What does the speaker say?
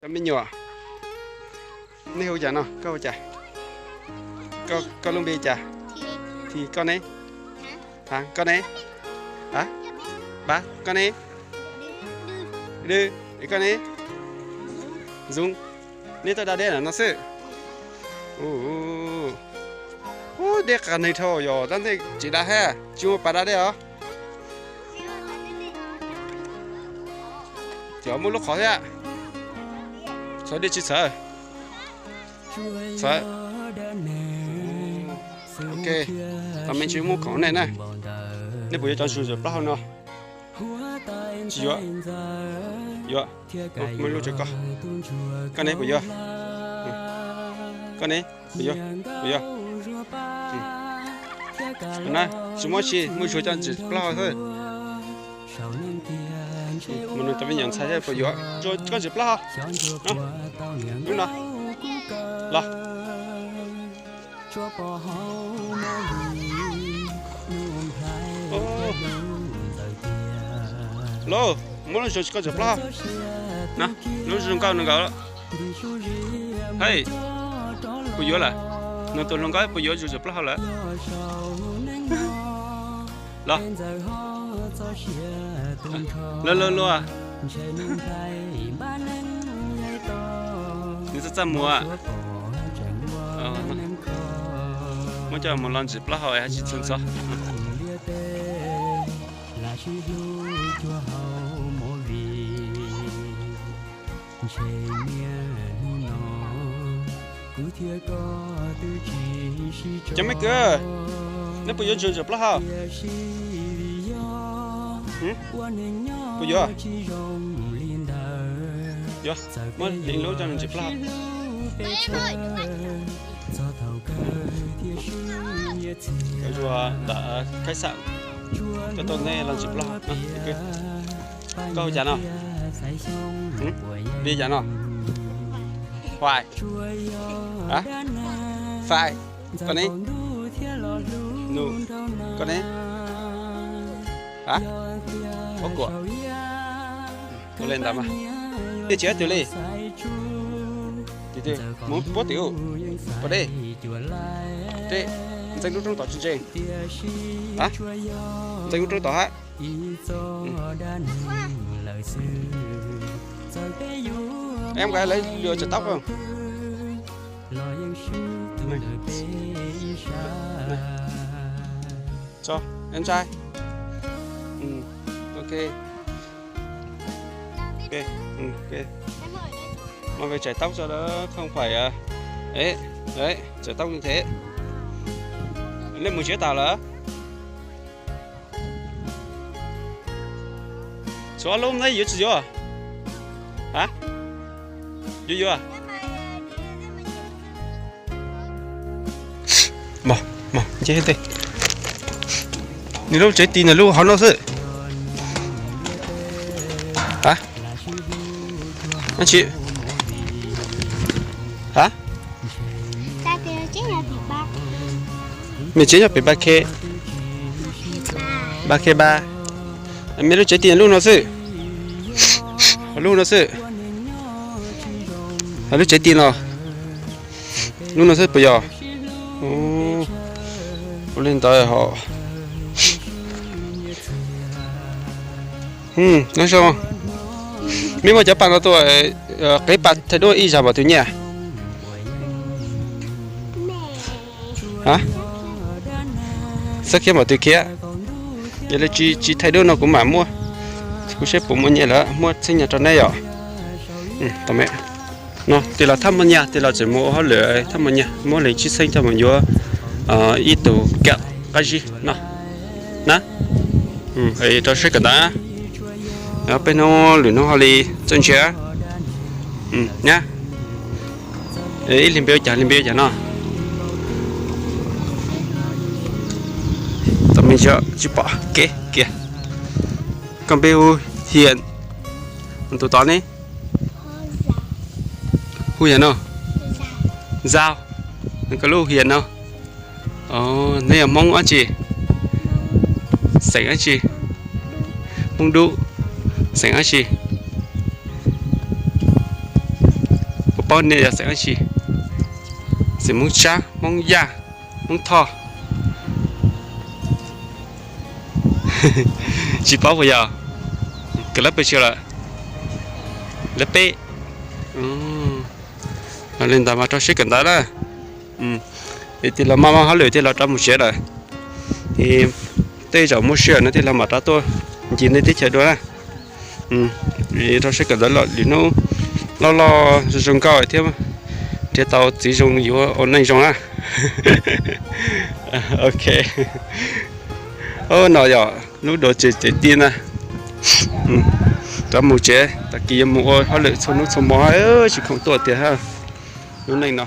Cov me nyuam, nej hu cas no? Koj hu cas? Koj lub npe cas? Thì koj ne? Hả? Koj ne? Hả? Ba, koj ne? Dư, koj ne? Dũng. Neb tuaj da dej no xwb? Ub, dej qab neeg dhau yog tab ntej tsis da thiab, tsis muaj pas da dej os. Cov muaj lub qhov thiab. Txhawv dej tsis txhawv? Txhawv. Ok, tam me ntsis muab khoom nej na. Nej puas yuav cov ntsuag ntsuag plaub hau no? Tsis yuav. Yuav. Muaj lub tso koj. Koj ne puas yuav? Koj ne puas yuav? Puas yuav? Na, tsis muab tsis muaj ntsuag cov ntsuag plaub hau xwb. Mus nug cov me nyuam ntxhais seb puas yuav ntsuag koj ntsuag plaub hau. Lub no los. Lauj, muab lub ntsuag koj ntsuag plaub hau. Lub zoo nkauj no nkaus. Hej, puas yuav lawm? Nug tus hluas nkauj puas yuav ntsuag ntsuag plaub hau lawm. Los, luag luag luag. Nws txaj txaj muag. Muab coj mus los ntsis plaub hau es tsis txhua ntxov. Cov me kwv, neb puas yuav ntsuag ntsuag plaub hau? Puas yuav? Yuav, muab hliv lub coj ntsis plaub hau. Zuag ntawm khaib xam, coj tuaj neb los ntsis plaub hau. Koj hu cas no? Li cas no? Fai. Fai. Koj ne? Nus. Koj ne? Pob kuam. Ua li ntawd mas. Tej tsis ob tug li. Mus puab tim u. Pov dej. Ntxeev lub roob tod tsis ntseeg. Ntxeev lub roob tod hab. Em gái lấy lừa chải tóc không? Cho em trai. Ok. Ok. Ok. Mang về chải tóc cho đỡ không phải, à, ấy, đấy, chải tóc như thế. Lên một chiếc tàu lắm. Tshuav lub neb yuav tsis yuav? Hab? Yuav yuav? Mog, mog, nce tej. Nws lub tsev ti nws lub hauv no xwb. Hab? Dab tsi? Hab? Mej tsev nyob pem ba khe, ba khe ba. Mej lub tsev ti lub no xwb. Lub no xwb. Lub tsev ti no. Lub no xwb puas yog? Ua li ntawd ho. Nyob zoo. Mej muab cov pas no tuaj qev pas thaij duab ib zag npaum twg nyiaj? Xab khiab npaum twg khiab? Yog li tsis thaij duab no kuv mam muab, kuv saib puas muaj nyiaj lawm muab txheeb nyiaj rau neb yom. No tig los thaj muaj nyiaj, tig los tseem mus ua hauj lwm thaj muaj nyiaj, muab li tsib txheeb coj mus yuav ib tug kam qab zib no na. Rau saib kawm ntawv. Peb hnub lwm hnub ho li txawj ntsia nyab. Ib hlis npe ua cas, hlis npe ua cas no? Tau me ntsis tsis pom kev kiag. Koj npe hu Hiam, tus tod ne? Hu Hiam no. Zau, koj lub hu Hiam no. Neb yog Hmoob dab tsi? Xeem dab tsi? Hmoob Dub. Xeem dab tsi? Paub nej yog xeem dab tsi? Xeem Hmoob Tsab, Hmoob Yaj, Hmoob Thoj? Tsis paub puas yog? Kawm lab pes tsawg lawm? Lab peb. Los li ntawd mas rau siab kawm ntawv na. Es tij laug maj maj hauj lwm tij laug rov mus tsev lawm. Es tej zaum muaj sij hawm no tij laug mam rov tuaj ncig nej teb chaws dua na. Rau siab kawm ntawv los lwm hnub loj loj zoo zoo nkauj thiab nrhiav tau txiv zoo yuav ua neej zoo na. Ok. Ub, no yog lub dua tsev tsev tij na. Rov mus tsev, tag kis yuav mus ua hauj lwm txhua hnub txhua hmo, tsis khoom tuaj tiag ha. Lub neej no